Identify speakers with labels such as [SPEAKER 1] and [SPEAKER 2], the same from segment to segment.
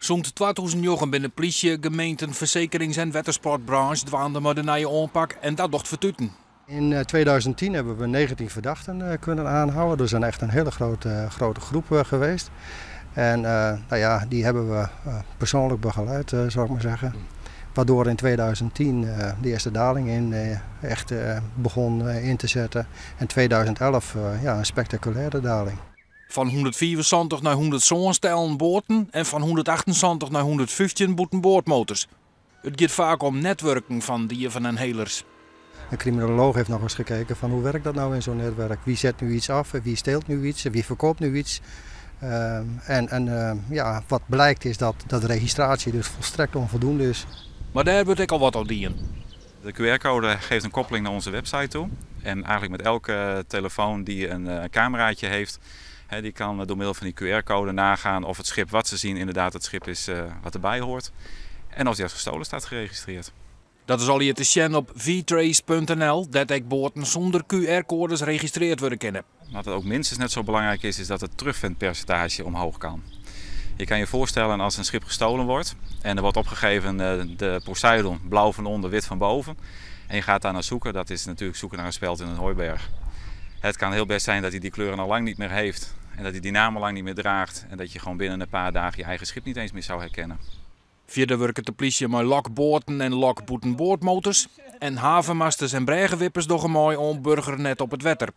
[SPEAKER 1] Sûnt 2009 binne plysje, gemeenten, fersekerings en wettersportbransje dwaande mei de nije oanpak en dat docht fertuten.
[SPEAKER 2] In 2010 hebben we 19 verdachten kunnen aanhouden. Dat is een echt een hele grote groep geweest. En nou ja, die hebben we persoonlijk begeleid, zou ik maar zeggen. Waardoor in 2010 de eerste daling in echt begon in te zetten. En 2011, ja, een spectaculaire daling.
[SPEAKER 1] Fan 175 nei 107 stellen boaten en fan 178 nei 115 bûtenboardmotors. It giet faak om netwurken fan dieven en helers.
[SPEAKER 2] Een criminoloog heeft nog eens gekeken van: hoe werkt dat nou in zo'n netwerk? Wie zet nu iets af? Wie steelt nu iets? Wie verkoopt nu iets? En ja, wat blijkt, is dat registratie dus volstrekt onvoldoende is.
[SPEAKER 1] Mar dêr wurdt ek al wat oan dien.
[SPEAKER 3] De QR-code geeft een koppeling naar onze website toe. En eigenlijk met elke telefoon die een cameraatje heeft, hè, die kan door middel van die QR-code nagaan of het schip wat ze zien inderdaad het schip is wat erbij hoort. En of die als gestolen staat geregistreerd.
[SPEAKER 1] Dat is allegear te sjen op vtrace.nl, dêr't ek boaten sûnder QR-koades registrearre wurde kinne.
[SPEAKER 3] Wat ook minstens net zo belangrijk is, is dat het terugvindpercentage omhoog kan. Je kan je voorstellen, als een schip gestolen wordt en er wordt opgegeven de Poseidon, blauw van onder, wit van boven. En je gaat daar naar zoeken, dat is natuurlijk zoeken naar een speld in een hooiberg. Het kan heel best zijn dat hij die kleuren al lang niet meer heeft en dat hij die naam al lang niet meer draagt. En dat je gewoon binnen een paar dagen je eigen schip niet eens meer zou herkennen.
[SPEAKER 1] Fierder wurket de plysje mei lokboaten en lokbûtenboardmotors. En havenmasters en brêgewippers dogge mei oan Burgernet op it wetter.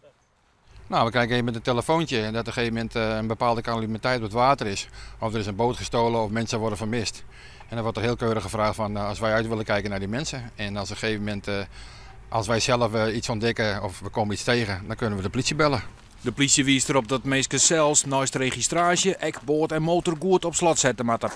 [SPEAKER 4] Nou, we kijken even met een telefoontje en dat op een gegeven moment een bepaalde calamiteit op het water is. Of er is een boot gestolen of mensen worden vermist. En dan wordt er heel keurig gevraagd van als wij uit willen kijken naar die mensen. En als op een gegeven moment, als wij zelf iets ontdekken of we komen iets tegen, dan kunnen we de politie bellen.
[SPEAKER 1] De plysje wiist derop dat minsken sels neist registraasje, ek boat en motor goed op slot sette moatte.